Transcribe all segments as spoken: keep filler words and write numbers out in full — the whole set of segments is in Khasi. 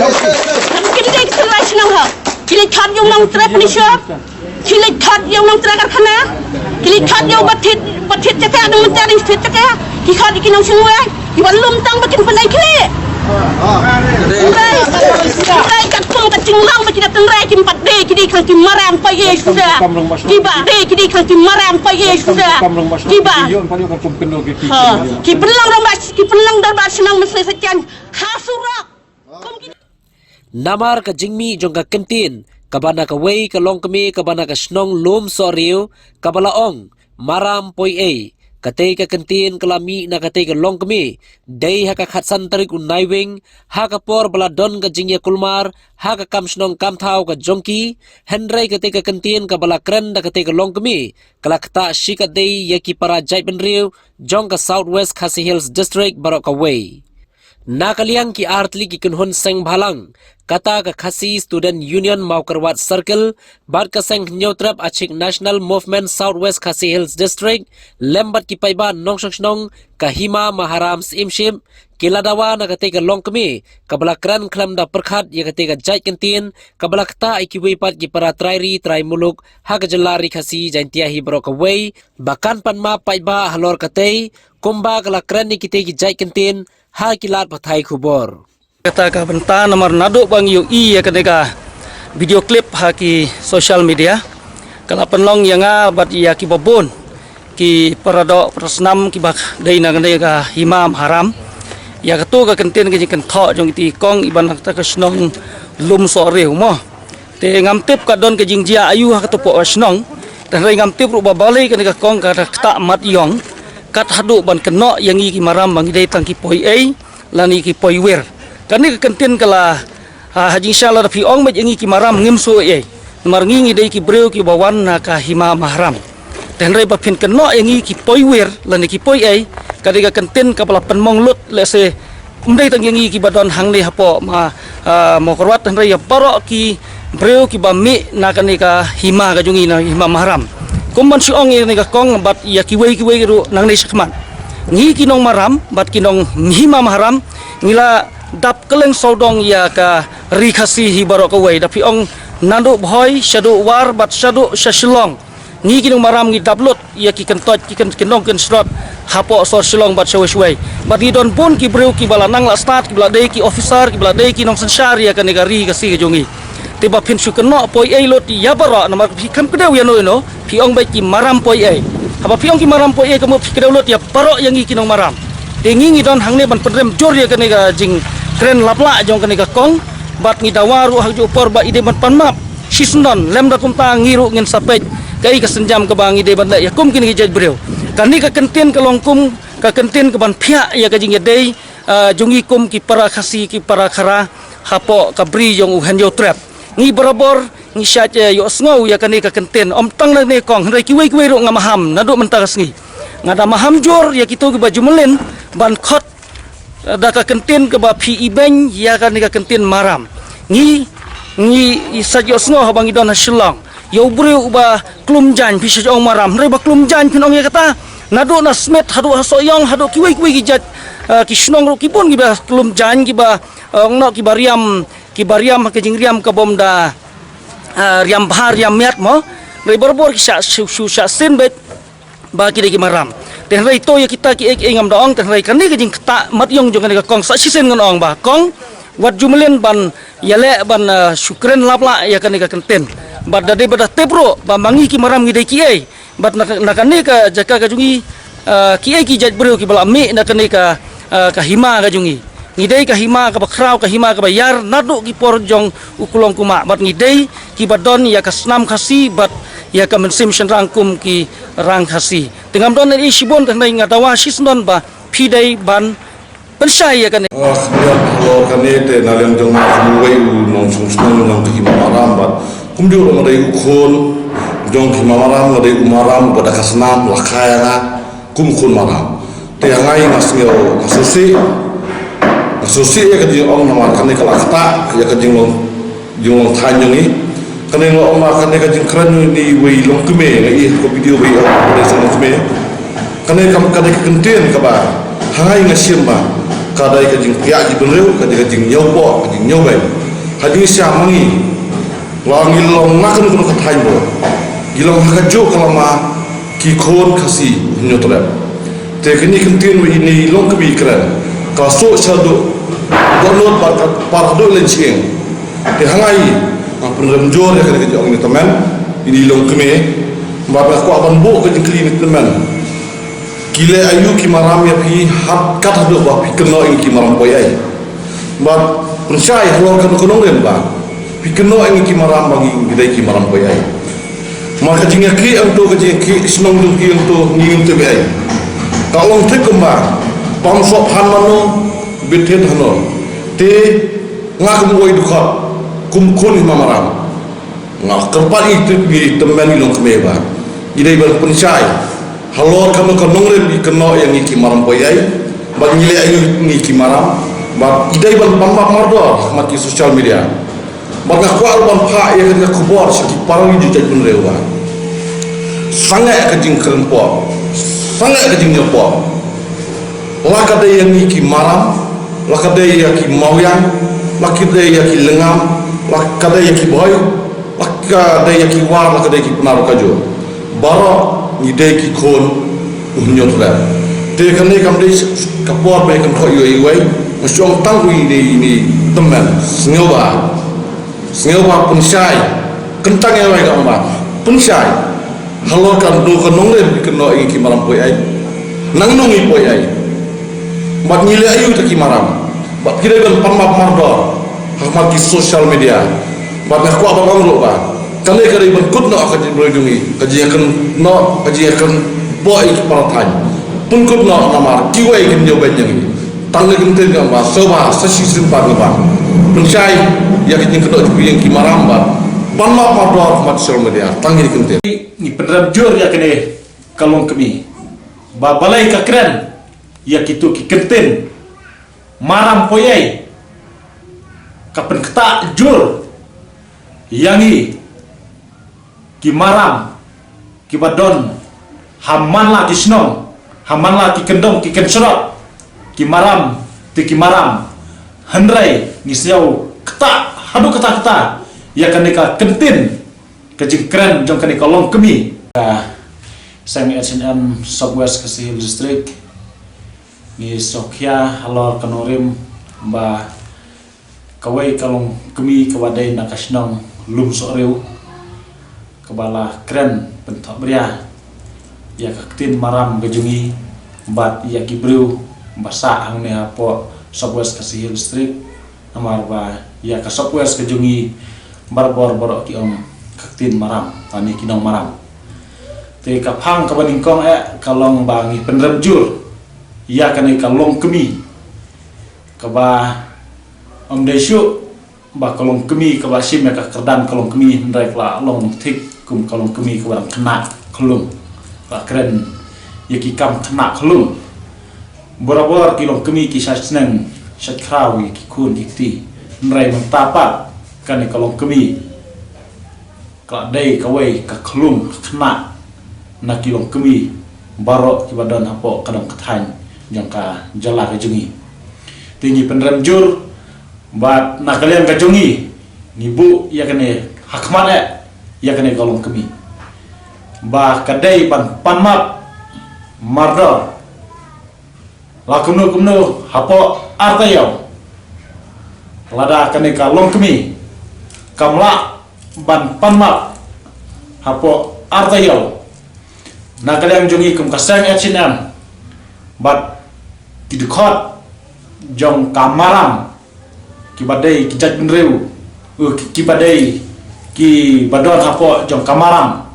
Ki dei ki tynrai shnong ha. Ki leit khot ïa u nongtrei pynshong. Ki leit khot ïa u nongtrei karkhana. Ki leit khot ïa u ba thied, ba thied jaka, nang mynta dang thied jaka. Ki khot ïa ki nongshong wei. Ki wan lum tang ba kin pynlait khlieh. Tynrai, tynrai katkum ka jinglong ba ki da tynrai kim pat dei, ki dei khang ki maram poi ei suda. Ki ba dei, ki dei khang ki maram poi ei suda. Ki ba. Ha, ki pynlong rangbah, ki pynlong rangbah shnong mynsngi sa jan. Ha surok. Namar ka jingmih jong ka kyntien kaba na kawei ka longkmie kaba na ka shnong Lumsohriu kaba la ong, maram poi ei. Katei ka kyntien ka la mih na katei ka longkmie dei ha ka khatsan tarik u Naiwieng, ha ka por ba la don ka jingïakulmar ha ka kam shnong kam thaw ka jong ki. Hynrei katei ka kyntien kaba la kren da katei ka longkmie ka la ktah shikatdei ïa ki para jaitbynriew jong ka South West Khasi Hills District baroh kawei. Na ka liang ki artylli ki kynhun seng bhalang, kata ka Khasi Student Union Mawkyrwat Circle bad ka seng Hynñiewtrep Achik National Movement South West Khasi Hills District, lem bad ki paidbah nongshong shnong ka Hima Maharam Syiemship, ki la dawa na katei ka longkmie kaba la kren khlem da pyrkhat ïa katei ka jait kyntien kaba la ktah ïa kiwei pat ki para trai ri trai muluk ha ka jylla Ri Khasi Jaiñtia hi baroh kawei, ba kan pan map paidbah halor katei, kumba ka la kren ïa kitei ki jait kyntien ha ki lad pathai khubor. Kata ka bynta namar naduh ba ngi ïohi ïa kane ka video clip ha ki social media, ka la pynlong ïa nga bad ïa kiba bun ki para doh para snam kiba dei na kane ka Hima Maharam ïa kato ka kyntien ka jingkynthoh jong iti kong iba na kata ka shnong Lumsohriu mo. Te ngam tip ka don ka jingjia aïu ha kato poh shnong. Te hynrei ngam tip ruh ba balei kane ka kong ka da ktah mat ïong kat haduh ban kynnoh ïa ngi ki maram ba ngi dei tang ki poi ei lane ki poi wir. Kane ka kyntien ka la, ha, ha jingshisha lada phi ong beit ïa ngi ki maram ngim shu ei ei. Namar ngi ngi dei ki briew kiba wan na ka Hima Maharam. Te hynrei ba phin kynnoh ïa ngi ki poi wir lane ki poi ei, ka dei ka kyntien kaba la pynmong lut lehse ym dei tang ïa ngi kiba don hangne hapoh ma, ah, Mawkyrwat, hynrei ïa baroh ki briew kiba mih na kane ka hima ka jong ngi na Hima Maharam. Kum ban shu ong ïa kane ka kong bad ïa kiwei kiwei ruh nangne shakhmat. Ngi ki nong Maram bad ki nong Hima Maharam ngi la dap kylleng sawdong ïa ka Ri Khasi hi baroh kawei, da phi ong naduh Bhoi shaduh War bad shaduh sha Shillong. Ngi ki nong Maram ngi dap lut ïa ki kyntoit ki kyn-, kyndong kynshrot hapoh sor Shillong bad shawei shawei. Bad ngi don bun ki briew kiba la nang la stad, kiba la dei ki officer, kiba la dei ki nongsynshar ïa kane ka Ri Khasi ka jong ngi. Te ba phin shu kynnoh poi ei lut ïa baroh namar phi kham kdew ïano ïano, phi ong beit ki maram poi ei. Haba phi ong ki maram poi ei ka mut phi kdew lut ïa baroh ïa ngi ki nong Maram. Te ngi ngi don hangne ban pynrem jur ïa kane ka jingkren laplah jong kane ka kong bad ngi dawa ruh ha kajuh ka por ba i dei ban pan map shisyndon, lymda kumta ngi ruh ngin sa peit kaei ka sienjam kaba ngi dei ban leh ïa kum kine ki jait briew. Kane ka kyntien ka long kum ka kyntien kaban phiah ïa ka jingïadei, ah, jong ngi kum ki para Khasi ki para Khara hapoh ka bri jong u Hynñiewtrep. Ngi barabor ngi shait, eh, ïohsngew ïa kane ka kyntien, ym tang na kane ka kong hynrei kiwei kiwei ruh nga maham naduh mynta ka sngi. Nga da maham jur ïa kito kiba ju mlien ban khot da ka kyntien kaba phi ibeiñ ïa kane ka kyntien maram. Ngi, ngi i sa ïohsngew haba ngi don ha Shillong ïa u briew uba klum jaiñ phi sa ong maram, hynrei ba klum jaiñ phin ong ïa kata. Naduh na Smit haduh ha Sohiong haduh kiwei kiwei ki jait, eh, ki shnong ruh ki bun kiba klum jaiñ kiba, eh, ong noh kiba riam, kiba riam ha ka jingriam kabym da, eh, riam bha riam miat mo. Hynrei barabor ki shah shu, shu shah sien beit ba ki dei ki maram. Te hynrei to ïa kita kiei kiei ngam da ong, te hynrei kane ka jingktah mat ïong jong kane ka kong sa shisien ngan ong ba kong wat ju mlien ban ïaleh ban, ah, shu kren laplah ïa kane ka kyntien. Bad da dei ba da tip ruh ba ma ngi ki maram ngi dei kiei. Bad na, na kane ka jaka ka jong ngi, ah, kiei ki jait briew kiba la mih na kane ka, ah, ka hima ka jong ngi. Ngi dei ka hima kaba khraw, ka hima kaba ïar naduh ki por jong u Kulong Kumah. Bad ngi dei kiba don ïa ka snam Khasi bad ïa ka mynsiem shynrang kum ki rang Khasi. Te ngam don ei shibun, te hynrei nga dawa shisyndon ba phi dei ban pynshai ïa kane. Ah, sngewbha halor kane te na liang jong nga kum uwei u nongshong shnong jong ka hima Maram bad kumjuh ruh nga dei u khun jong ka hima Maram, nga dei u maram uba da ka snam la kha ïa nga kum u khun maram. Te ïa nga, nga sngew, nga sngewsih, nga sngewsih ïa ka jingong namar kane ka la ktah ïa ka jinglong, jinglong thaiñ jong ngi. Kane nga ong ba kane ka jingkren jong i wei longkmie, nga ïohi ha ka video ba i ong ba dei sa longkmie. Kane ka, kane ka kyntien kaba ha nga nga shim ba Ka dei ka jingpyniaid bynriew, ka dei ka jingñiewpoh, ka jingñiewbeiñ. Ka jingshisha ma ngi, la ngi long na kano kano ka thaiñ ruh, ngi long ha kajuh ka lama ki khun Khasi Hynñiewtrep. Te kane ka ktien ba ine i longkmie i kren, ka suk shaduh dohnud bad ka par haduh lynchieng. Te ha nga hi, nga pynrem jur ïa kane ka jingong ine i tymmen, ine i longkmie, bad nga kwah ban buh ka jingkylli ine i tymmen. Ki leh aïu ki maram ïa phi, ha kat haduh ba phi kynnoh ïa ngi ki maram poi ei? Bad pynshai halor kano kano ka nongrim ba phi kynnoh ïa ngi ki maram ba ngi, ngi dei ki maram poi ei. Ma ka jingïakhih hangto, ka jingïakhih shnong jong phi hangto, ngi ngim tip ei. Ka long thik kumba, bam sop han mano, bit thied hano. Te nga kum uwei u dkhot, kum khun hima maram, nga kyrpad ïa i tymmen i longkmie ba ngi dei ban pynshai halor kano ka nongrim i kynnoh ïa ngi ki maram poi ei, bad ngi leh aïu ïa ngi ki maram, bad i dei ban pan map mardor ha khmat ki social media. Bad nga kwah ruh ban phah ïa kane ka khubor sha ki para ri jait bynriew ba sangeh ka jingkren poh, sangeh ka jingñiewpoh. La ka dei ïa ngi ki maram, la ka dei ïa ki mawiang, la ka dei ïa ki lyngngam, la ka dei ïa ki bhoi, la ka dei ïa ki war, la ka dei ki pnar, ka juh. Baroh ngi dei ki khun u Hynñiewtrep. Te kane kam dei ka por ba ngi kynthoh ïa uwei, nga shu ong tang ine i tymmen, sngewbha, sngewbha pynshai. Kyntang ïa uwei ka ong ba pynshai halor kano ka nongrim i kynnoh ïa ngi ki maram poi ei, nangno ngi poi ei, bad ngi leh aïu ïa kita ki maram. Bad ki dei ban pan map mardor ha khmat ki social media. Bad nga kwah ban ong ruh ba kane ka dei ban kut noh ha ka jingïakynnoh, ka jingïakynnoh, ka jingïakynnoh ïa ki para thaiñ. Pynkut noh namar kiwei kin ïoh beit ïa ngi. Tang ine i kyntien ka ong ba sngewbha sa shisien pat ngi ban pynshai ïa ka jingkynnoh jong phi ïa ngi ki maram bad pan map mardor ha khmat social media. Tang ine i kyntien. Ngi pynrem jur ïa kane ka longkmie ba balei ka kren ïa kito ki kyntien maram poi ei, ka pynktah jur ïa ngi ki maram kiba don ha man la ki shnong, ha man la ki kyndong ki kynshrok, ki maram te ki maram. Hynrei ngi sngew ktah haduh katta katta ïa kane ka kyntien, ka jingkren jong kane ka longkmie. Ka seng H N M South West Khasi Hills District, ngi sngewkhia halor ka nongrim ba kawei ka longkmie kaba dei na ka shnong Lumsohriew, kaba la kren pynthohbria ïa ka ktien maram ka jong ngi bad ïa ki briew ba sah hangne hapoh South West Khasi Hills District. Namar ba ïa ka South West ka jong ngi barabor baroh ki ong ka ktien maram, lane ki nong maram. Te ka phang kaba nyngkong eh ka long ba ngi pynrem jur ïa kane ka longkmie, kaba ym dei shuh ba ka longkmie kaba shim ïa ka kyrdan ka longkmie, hynrei ka la long thik kum ka longkmie kaba dang khynnah khyllung, ka kren ïa ki kam khynnah khyllung. Barabor ki longkmie ki shait sneng shait khraw ïa ki khun ki kti, hynrei mynta pat kane ka longkmie ka la dei kawei ka khyllung ka khynnah na ki longkmie baroh kiba don hapoh ka dong ka thaiñ jong ka jylla ka jong ngi. Te ngi pynrem jur bad na ka liang ka jong ngi, ngi buh ïa kane ha khmat eh ïa kane ka longkmie ba ka dei ban pan map mardor la kumno kumno hapoh ar taïew. Lada kane ka longkmie kam lah ban pan map hapoh ar taïew, na ka liang jong ngi kum ka seng H N M bad ki dkhot jong ka maram, kiba dei ki jait bynriew, eh, ki, kiba dei kiba don hapoh jong ka maram,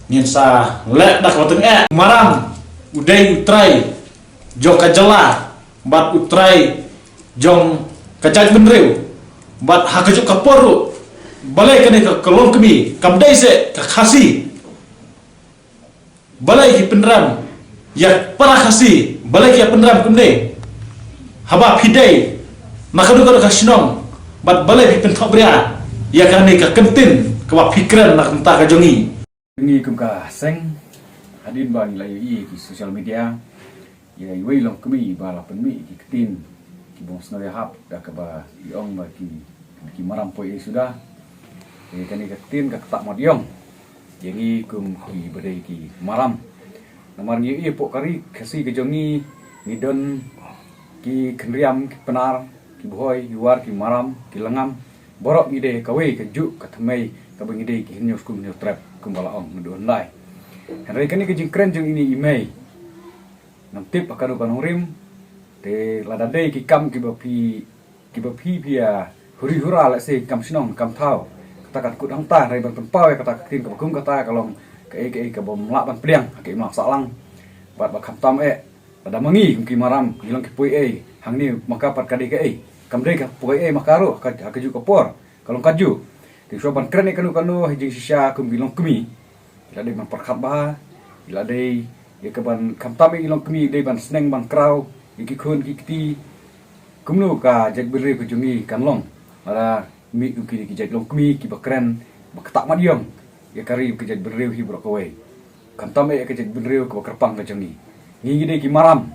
ngin sa leh da kaba tyngeh. Maram u dei u trai jong ka jylla bad u trai jong ka jait bynriew. Bad ha kajuh ka por ruh, balei kane ka, ka longkmie kam dei seh ka Khasi? Balei ki pynrem ïa para Khasi? Balei ki ïa pynrem kumne haba phi dei na kano kano ka shnong? Bad balei phi pynthohbria ïa kane ka kyntien kaba phi kren na ka bynta ka jong ngi? Ngi kum ka seng, hadien ba ngi la ïohi ki social media, Ïa iwei i longkmie ba la pynmih ki ktien ki bym sngew ïahap da kaba i ong ba ki, ki maram poi ei suda. Ïa kane ka ktien ka ktah mat ïong ïa ngi kum ki ba dei ki maram. Namar ngi ïohi hapoh ka ri Khasi ka jong ngi, ngi don ki khynriam, ki Pnar, ki Bhoi, ki War, ki Maram, ki Lyngngam. Baroh ngi dei kawei ka juk ka thymmei kaba ngi dei ki Hynñiewskum Hynñiewtrep kumba la ong naduh hyndai. Hynrei kane ka jingkren jong ine i mei, ngam tip ha kano ka nongrim, te lada dei ki kam kiba phi, kiba phi phi ïa huri hura, lehse kam shnong kam thaw, kata kan kut hangta, hynrei ban pynpaw ïa kata ka ktien kaba kum kata ka long kaei kaei kabym lah ban pdiang ha ka imlang sahlang. Bad ba khamtam eh, lada ma ngi kum ki maram ngi long ki poi ei hangne, ma ka pat ka dei kaei? Kam dei ka poi ei ma ka ruh ha ka, ha kajuh ka por, ka long kajuh. Te shuwa ban kren ïa kano kano ha jingshisha kum ki longkmie, ki la dei ban pyrkhat bha, ki la dei ïa ka ban, khamtam ïa ki longkmie dei ban sneng ban kraw ïa ki khun ki kti. Kumno ka jaitbynriew ka jong ngi kan long lada mih kum kine ki jait longkmie kiba kren ba ktah mat ïong ïa ka ri, ka jaitbynriew hi baroh kawei? Khamtam eh ïa ka jaitbynriew kaba kyrpang ka jong ngi. Ngi, ngi dei ki maram,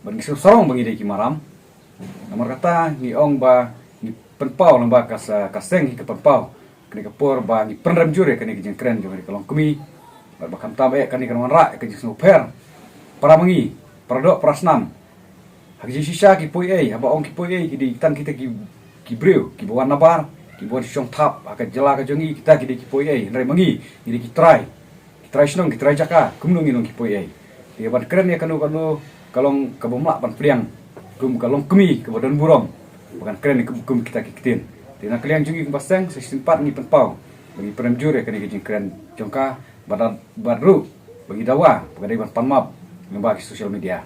bad ngi sngewsarong ba ngi dei ki maram. Namar kata ngi ong ba ngi pynpaw, lem bad ka sa, ka seng hi ka pynpaw kane ka por ba ngi pynrem jur ïa kane ka jingkren jong kane ka longkmie. Bad ba khamtam eh kane kan wanrah ïa ka jingsngewpher para ma ngi, para doh para snam. Ha ka jingshisha ki poi ei, haba ong ki poi ei ki dei tang kita ki, ki briew kiba wan nabar, kiba wan shong thap ha ka jylla ka jong ngi, kita ki dei ki poi ei. Hynrei ma ngi, ngi dei ki trai, ki trai shnong, ki trai jaka, kumno ngin long ki poi ei? Te ban kren ïa kano kano ka long kabym lah ban pdiang kum ka longkmie kaba don burom ba kan kren kum, kum kita ki ktien. Te na ka liang jong ngi kum ka seng, sa shisien pat ngi pynpaw ba ngi pynrem jur ïa kane ka jingkren jong ka, bad, bad ruh ba ngi dawa ba ka dei ban pan map lyngba ki social media.